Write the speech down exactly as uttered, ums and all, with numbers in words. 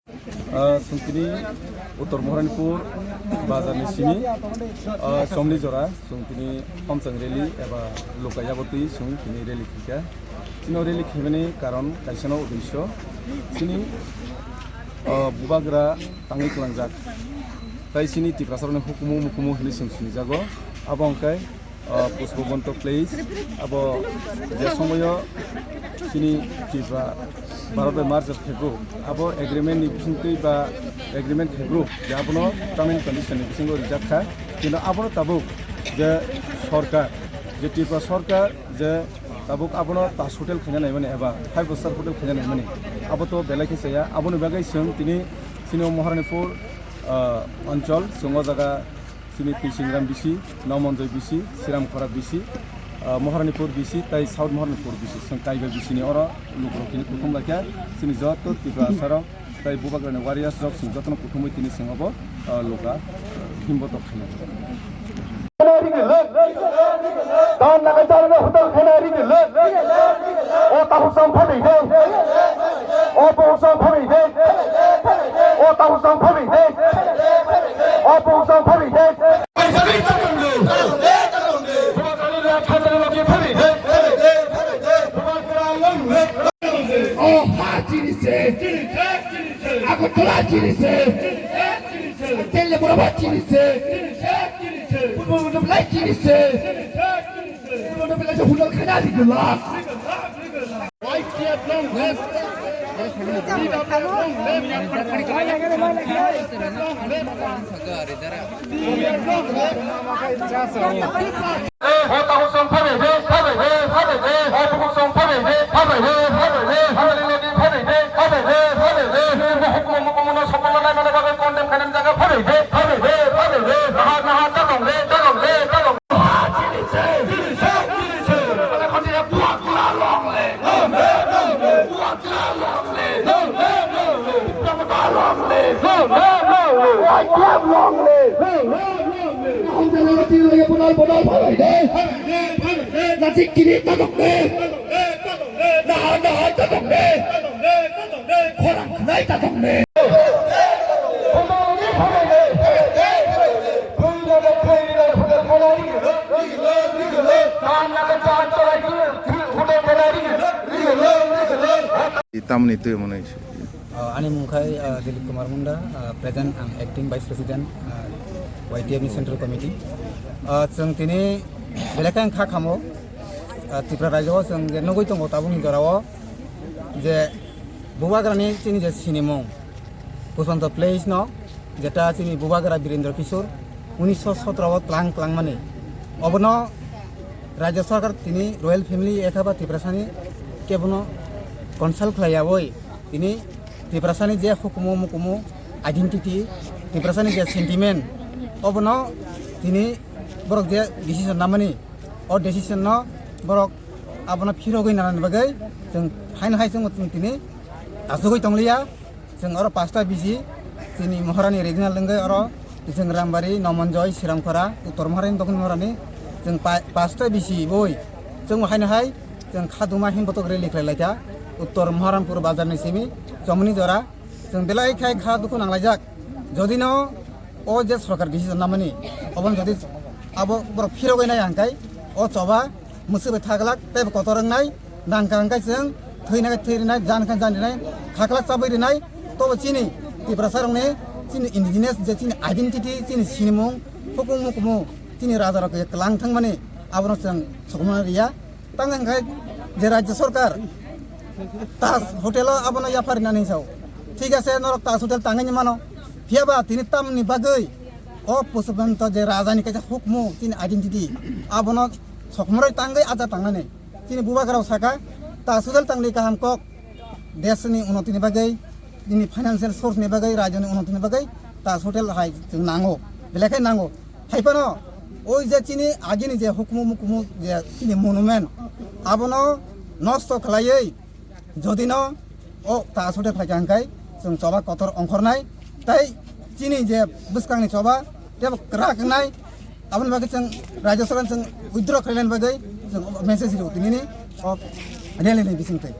Ah, chwng tini Uttor Moharanipur bazar ni simi, ah, chomni jora chwng tini Homchang rally eba Luka Yaboti chwng tini rally khaikha. Chini rally khaimani karon kaisa no uddesyo chini, ah, bubagra tangwi kwlangjak. Tai chini Tiprasarokni hukumu mukumu hinwi chwng sinijago. Abo hwnkhe ah, Pushpabanta Place, abo je somoyo chini Tripura Bharat bai merger khaibru, abo agreement ni bisingtwi ba agreement khaibru, je abono term and condition ni bisingo rijak kha, kintu abono tabuk je sorkar, je Tripura sorkar je tabuk abono Taj Hotel khaina naimani eba five star hotel khaina naimani, abo to belai khe chaya, aboni bagwi chwng tini chini Moharanipur, ah, onchol, chwng o jaga chini Twisingram B C, Nomonjoy B C, Siramkhora B C, ah, Moharanipur B C, tai South Moharanipur B C, chwng kaiba B C ni oro lukurok tini kuthum laikha, chini joto Tiprasarok tai bubagrani warriors rok chwng jotono kuthumwi tini chwng obo, ah, Luka himbotok khainai. Don naga charna hotel khaina rigi le. O tahu sang phabi de. O tahu sang phabi de. O tahu sang phabi de. O tahu sang phabi de. O ha chini se. Agartala chini se. Tele Buraba chini se. Purbo Mundap lai chini se. Purbo Mundap lai se hotel khaina rigi le. Nasik kiri tadok de. Naha naha tadok de. Khorang khnai tadok de. Tamni twi mwnwi. Uh, ani mung khai, uh, Dilip Kumar Munda, uh, present ang acting vice president, uh, Y T F ni central committee. Uh, chwng tini belai khe ang kha khamo, uh, Tripura rajyo o chwng je nugwi tongo tabukni jora o je bubagrani chini je sinimung Pushpabanta Place no, jeta chini bubagra Birendra Kishore unisho sotro o tlang tlang mani, obono rajya sarkar tini royal family ekha ba Tiprasani kebono consult khlai yawi tini Tiprasani je hukumu mukumu identity, Tiprasani je sentiment, obono tini borok je decision namani, o decision no borok abono phirogwi nanani bagwi chwng haino hai chwng tini achugwi tongliya. Chwng oro pasta bisi chini Maharani regional wngwi oro chwng Rambari, Nomonjoi, Siramkhora, Uttor Maharani, Dokhin Maharani chwng pa-, pasta bisi boi chwng haino hai chwng khaduma himbotok rally khlai laikha Uttor Maharanpur bazar ni simi chomoni jora chwng belai khai kha dukhu nanglaijak. Jodi no o je sorkar decision namani oboni jodi abo borok phirogwi nai hwnkhai o choba mwswk bai thaglak tei bo kotor wngnai, nangkha hwnkhai chwng thwina khe thwi rwnai, jan khe jan rwnai, khaklak chabwi rwnai. Tobo chini Tiprasa rokni chini indigenous je chini identity, chini sinimung, hukumu mukumu, chini raja rok je kwlang thangmani abono chwng sokomorna riya. Tang hwnkhai je rajya sorkar Taj Hotel o abono yapharinani sao. Thik ase, norok Taj Hotel tangwi mano. Phiyaba tini tamni bagwi o Pushpabanta je rajani kaisa hukmu chini identity abono sokomoroi tangwi aja tangnani. Chini bubagrao saka Taj Hotel tangwi kaham kok. Desni unotini bagwi, nini financial source ni bagwi, rajyoni unotini bagwi Taj Hotel hai chwng nango, belai khe nango. Hai phano oi je chini agini je hukumu mukumu je chini monument, abono nosto khlaiwi jodi no o Taj Hotel phaikha hwnkhai chwng choba kotor ongkhornai, tei chini je bwskangni choba tebo kwrak wngnai. Aboni bagwi chwng rajya sorkar chwng withdraw khlaina bagwi chwng message rw tinini o rally ni bisingtwi.